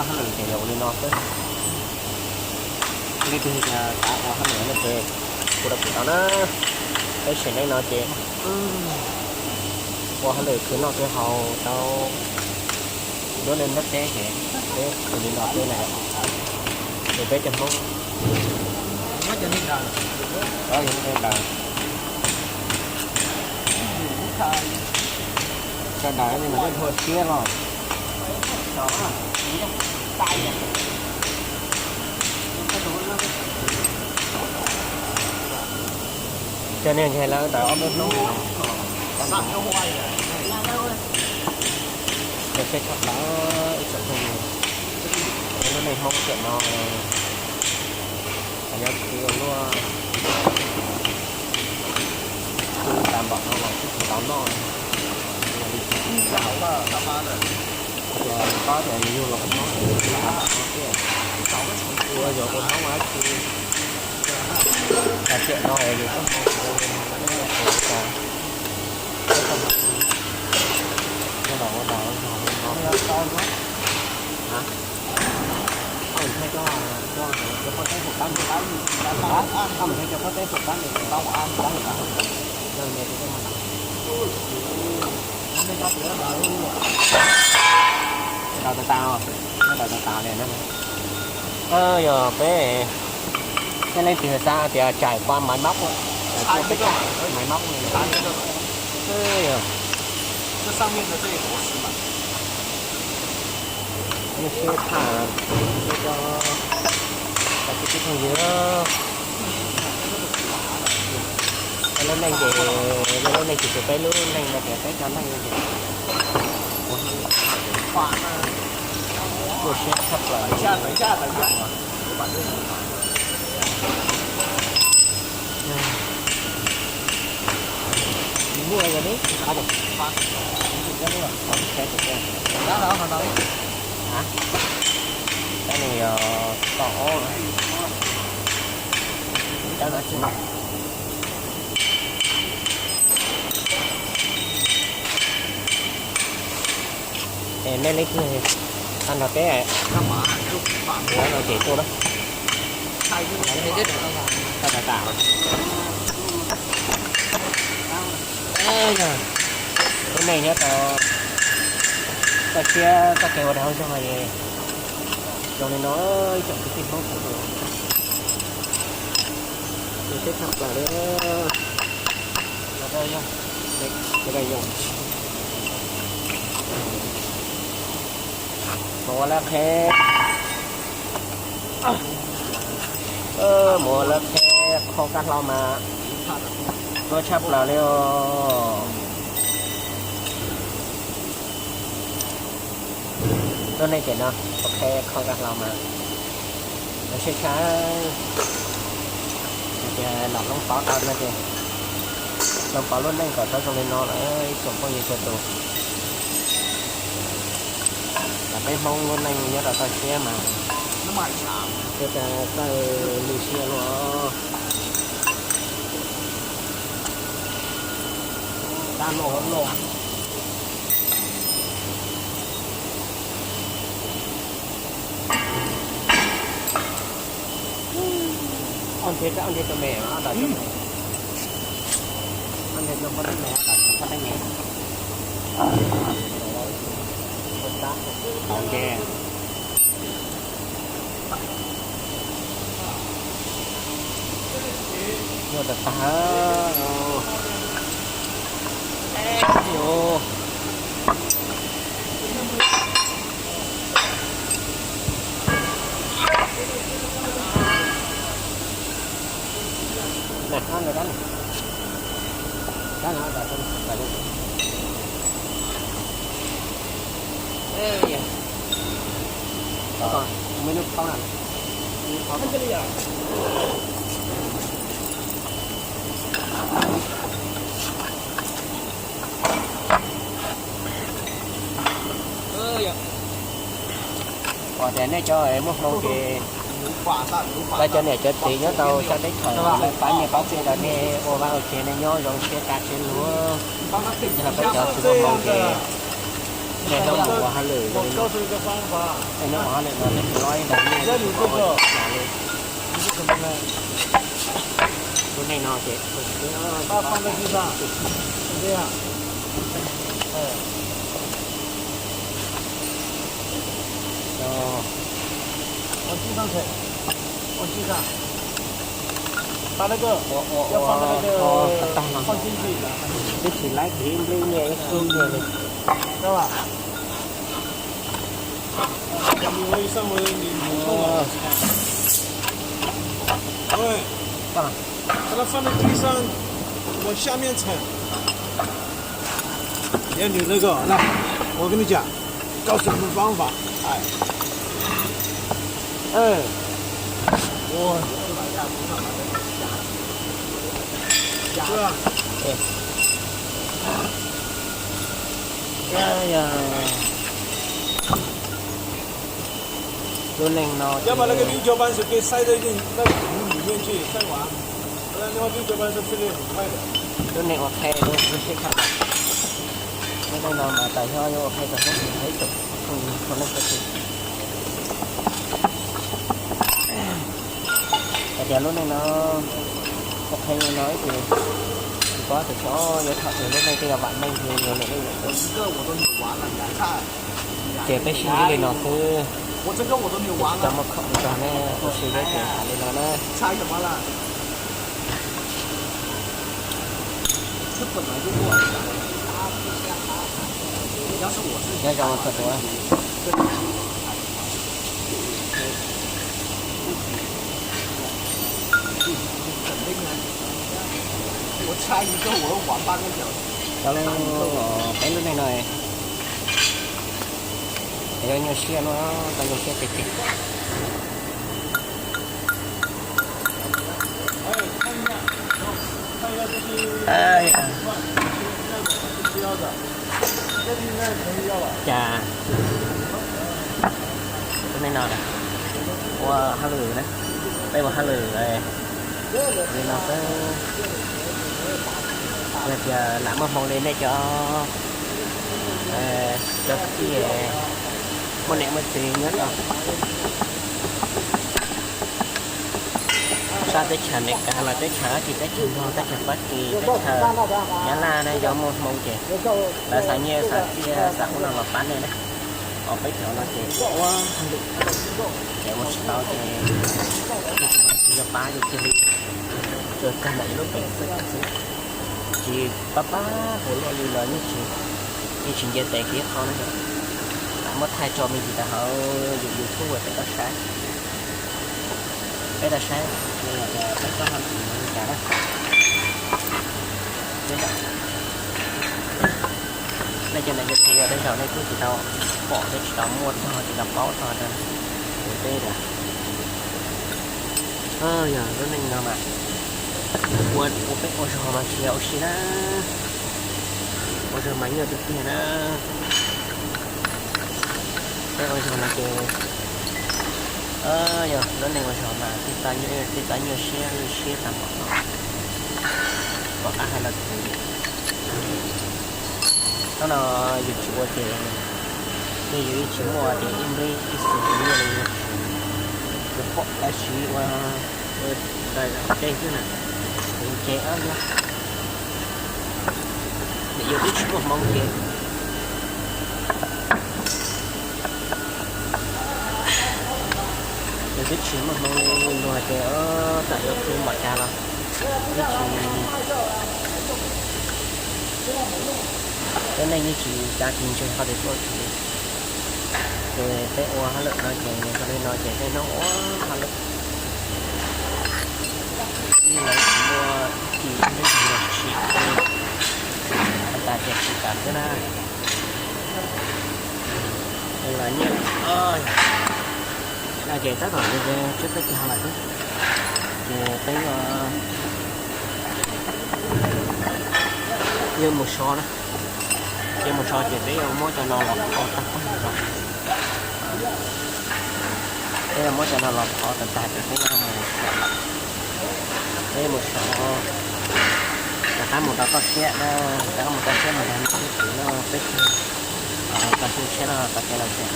Hauj lwm ces yog ua li no xwb. Leej twg tias xav ua hauj lwm no ces kuv rau kuv tau na. Peb tsev neeg no ces ua hauj lwm khwv noj khwv haus rau nruab neeg nruab teb ces peb khwv li no xwb na. Ces peb cov Hmoob, o, yog li ntawd, sawv daws mas nej dhua siab los. Cov niag ntshe lawv tawm ob peb hnub. Cov siab tshaj plaws ib tsoom phooj ywg, lub neej Hmoob tiam no, nyob tsis ua luaj, tu tas npaum no los twb tsis tau noj. Tias paub tias yus yug los ua Hmoob, tu tas npaum no thiab, ua yog ua Hmoob ua dab tsi. Tiam no yus koj hmoob tsis tau, ua daus ua daus zog li no. Daus tas tas, daus tas tas li. Yog peb, nej leej twg xav tias trải qua máy móc, peb trải máy móc, yog siab tshaj, cov kwv tij phooj ywg, lub neej ces, lub neej tsis xws peb lub neej no tias peb cov neej no ces tu siab tshaj plaws li. Muaj li ntawd, tab sis yog toj ob, cov no tsis muaj. Es nej leej twg tau nrog peb ua no ces tuaj na. Tau tas tas. Lub neej nyob tau toj siab txoj kev ua dag ua zog es zoo li no, ib tsoom kwv tij Hmoob sawv daws, tu siab tshaj plaws li. Mus ua lawv qheb, mus ua lawv qheb kho kab hlau mas tuab tshaj plaws li os. Lub neej ces no, ua qheb kho kab hlau mas lawv siab tshaj. Tias los hloov pauv tau no ces hloov pauv lub neej kom txhob zoo li no lawm ib tsoom phooj ywg txhua tus. Los peb Hmoob lub neej nyob rau toj siab mas txawj lwj siab luaj. Ob nrhiav, ob nrhiav tus me, ob nrhiav tus me, ob nrhiav tus poj teeb me, poj teeb me. Tau nrhiav. Nyuaj tag tag. Qhov tias nej cov muaj hmoo ces lawv cov niam cov txiv nyob rau sab teb chaws lawv pab nyiaj pab txiaj rau nej ua vaj ua tsev, nej nyob zoo siab kaj siab lug. Yog peb cov tsis muaj hmoo ces Neb ua hauj lwm, neb ua hauj lwm no neb tsis lob ib nrag nyiaj li. Lub neej no ces twb tsis laib kiv nplej nyiaj ib xub nyiaj li. Lub neej no, lub neej ua qhev lub sib tham. Lub neej no mas tas nyob yuav ua qhev txog hnub tsis thaiv ib tug phooj ywg txhua leej txhua tus. Hais tias lub neej no ua qhev li no ib tug tsis paub tias xyov yuav tham tias lub neej tej yog vam meej li yog lwm leej lwm tus. Ces peb sib ntsib li no xwb, tsis tau muaj khoom mus nrog nej ua si thiab ces hais li no na. Nyob zoo txhua tus. Cov peb lub neej no yuav nyuaj siab no, tau nyuaj siab tiag tiag. Cas lub neej no ua hauj lwm na, peb ua hauj lwm li no xwb. Yog tias lam muaj hmoo li nej cov, cov kwv tij muaj niam muaj txiv nyob rau sab teb chaws Amelikas los teb chaws dab tsi, teb chaws Nplog, teb chaws Fab Kis, teb chaws Nyab Laj na, yog muaj hmoo ces lawv xav nyiaj xav txiaj xav ub no los pab nej na. Os, peb cov no ces ua hauj lwm ces ua tsis tau ces yog pab ces cia li tsuas tag ntawm ib lub peev xwm xwb, tsis pab pab hauv luaj li los yeej tsis, yeej tsis nce tes kiag qhov na. Muab thaij tso me ntsis rau hauv YouTube peb tau saib, peb tau saib, peb tau hauj lwm li cas na. Nej cov niam cov txiv, tej zaum nej twb tsis tau pom thiab tsis tau muaj txog, tsis tau paub txog rau peb tias, yog lub neej no mas ua, ua peb ua zog mas tsis yog ua si na, ua zog mas nyuaj tiag tiag na. Peb ua zog no ces, yog lub neej ua zog mas tib txoj nyuaj siab lwj siab tag npaum no, pom qab hais los twb. Hnub no yus tsis ua ces, yog yus yeej tsis muaj tias ib nplib ib xu nyiaj li, yus pom dab tsi ua ntawm tej xwb na, yus nce ob yog, yus twb tsis muaj hmoo ces, yus twb tsis muaj hmoo li luag ces, tam yuav khwv npaum cas los yeej tsis, lub neej yeej tsis kav tsis ntseg qhov twg tuaj kiag li. Ces peb ua hauj lwm no ces zoo li no ces niaj hnub ua hauj lwm, ib lawv tsis muaj ib cim ib lub ntsej muag tsim li, tas ces tsis kam xwb na. Los nyiaj no ces tab tom tshuav peb cog lawm xwb, ces peb yuav mus so na, yuav mus so ces peb yuav muab cov no los qhov tag tag los, peb yuav muab cov no los qhov tag tag ces peb yuav mus so lawm. Peb mus so, rov qab mus rau toj siab na, rov qab mus toj siab mus nrog nej sib pab no peb caug. Tau xyuas tshiab no tau cai lawm tiag.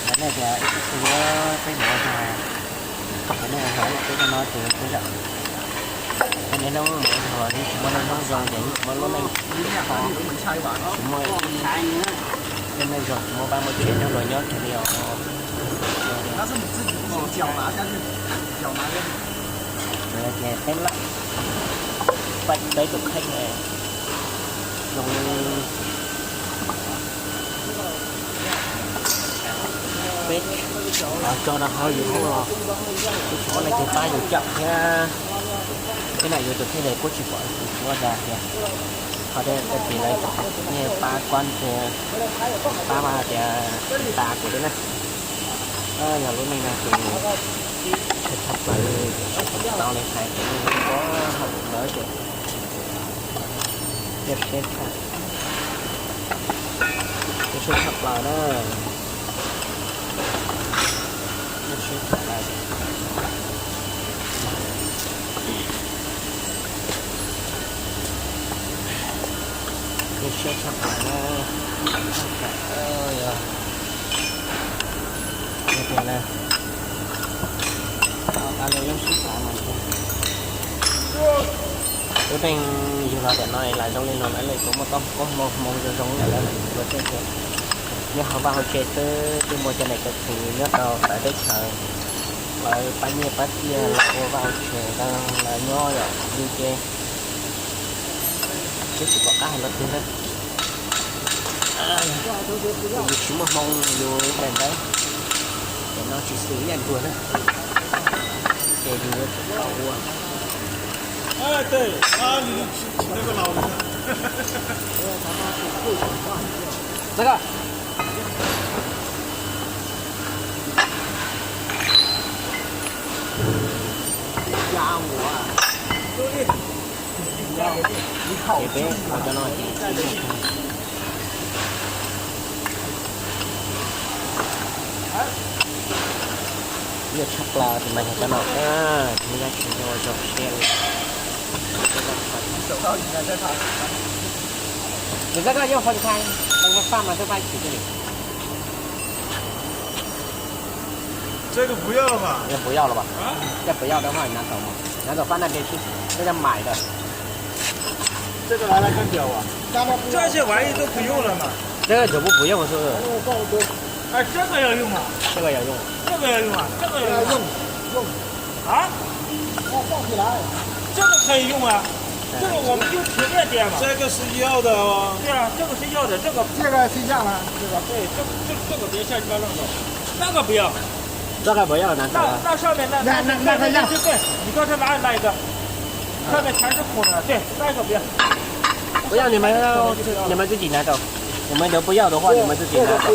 Lawv nej tias ib tug twg yuav peb mus ua zog, lawv nej ua zog ib tug no ces peb zam. Peb niaj hnub mus ua zog los yeej tsis muaj neej hnub zoo ces yeej tsis muaj lub neej, tsis muaj lub neej zoo, tsis muaj pab muaj tsev nrog luag nyob kiag li os. Ces peb laj pab peb tus kheej zoo li peb tso rau hauv YouTube los peb tsis muaj leej twg pab yus cawm thiab. Peb nam yus tus kheej li kuj tsis pom yus ua cas tias ho tej tag kis lawv tseem niaj pab kob nrog pab mas tias tas kuv thiab na. Yog lub neej no ces tshaj tshaj plaws li, tsis tau li hais ces ua hauj lwm lawm ces thiaj peb tshaj, peb siab tshaj plaws na, peb siab tshaj plaws. Peb siab tshaj plaws na, tshaj plaws, yog tias na, qab li lub sib xav mas lub neej yug los tiam no lam zoo li no lawm, kuv muaj koob muaj hmoo zoo zoo lawm, ua tej tias nyob hauv vaj hauv tsev xwb, twb muaj cov niam cov txiv nyob rau txawv teb chaws, lawv pab nyiaj pab txiaj los ua vaj ua tsev rau lawv nyob yom, yus ces twb tsis pom qab hais lo twg na. Yus tsis muaj hmoo yus daim ntawv, ces no tsis xws ib yam ntuag na, ces yus yuav tsum tau ua. Ces peb ua cov no ces yog tshaj plaws tus mas yog cov no, tus me nyuam tsis zoo siab li. Nws koj yog phần khai, phần khai phát mà tôi phát chỉ cho你. 这个不要了吧？ Cái bưởi yau rồi bà. Cái bưởi yau đó phải nắm走吗? Nắm走phát ra bên xíu, tôi đang mải rồi. 这个拿来干掉啊？这些玩意都不用了嘛。 Cái chuột bút bưởi yau rồi. 哎，这个要用吗？ Cái bưởi yau rồi. 这个要用啊？这个要用啊？啊？这个可以用啊，这个我们就随便点嘛。这个是要的哦。对啊，这个是要的，这个。这个是要吗？这个。对，这这这个别瞎鸡巴乱搞，那个不要。 Cái bưởi yau là nắm走. 那那上面那那那那个要。对，你刚才拿拿一个，上面全是空的，对，那个不要。 Bưởi yau 你们你们自己拿走，你们都不要的话，你们自己拿走。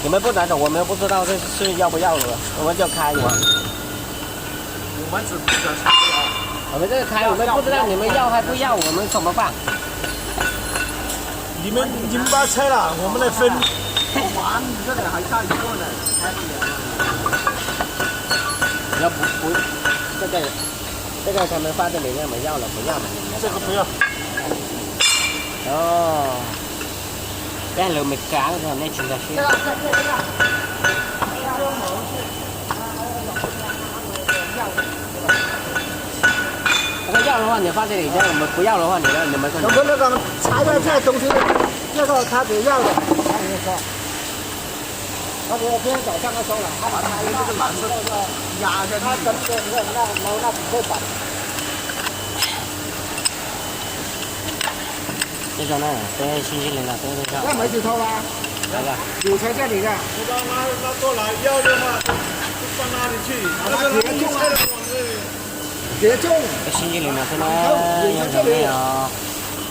你们不拿走，我们不知道这是要不要了，我们就开嘛。 我们只负责拆啊。 我们这个开，我们不知道你们要还不要，我们怎么办？ 你们你们把它拆了，我们来分。 Nó bu- bu- cái cái cái thằng nó phát cho mình nhưng mà yau là của yau mà mình 这个不要。 Ồ. Cái lượt mày cá rồi nên chúng ta sẽ. Không có yau đúng không? Nhớ phát cho mình chứ, mà của yau đúng không? Nhớ, nhớ mấy con. 我们那个拆了这东西，这个他不要的。 他昨天早上他说了，他把他这个蓝色压下去。他整个那那那几块板。 Tej zaum na, peb sib ntsib li no peb zaj. 那没指头了， Hais tias 有才这里的。 拿拿拿过来，要的话就就放那里去，那个拿铁重啊，铁重。 Peb sib ntsib li no xwb na, yog zoo li os.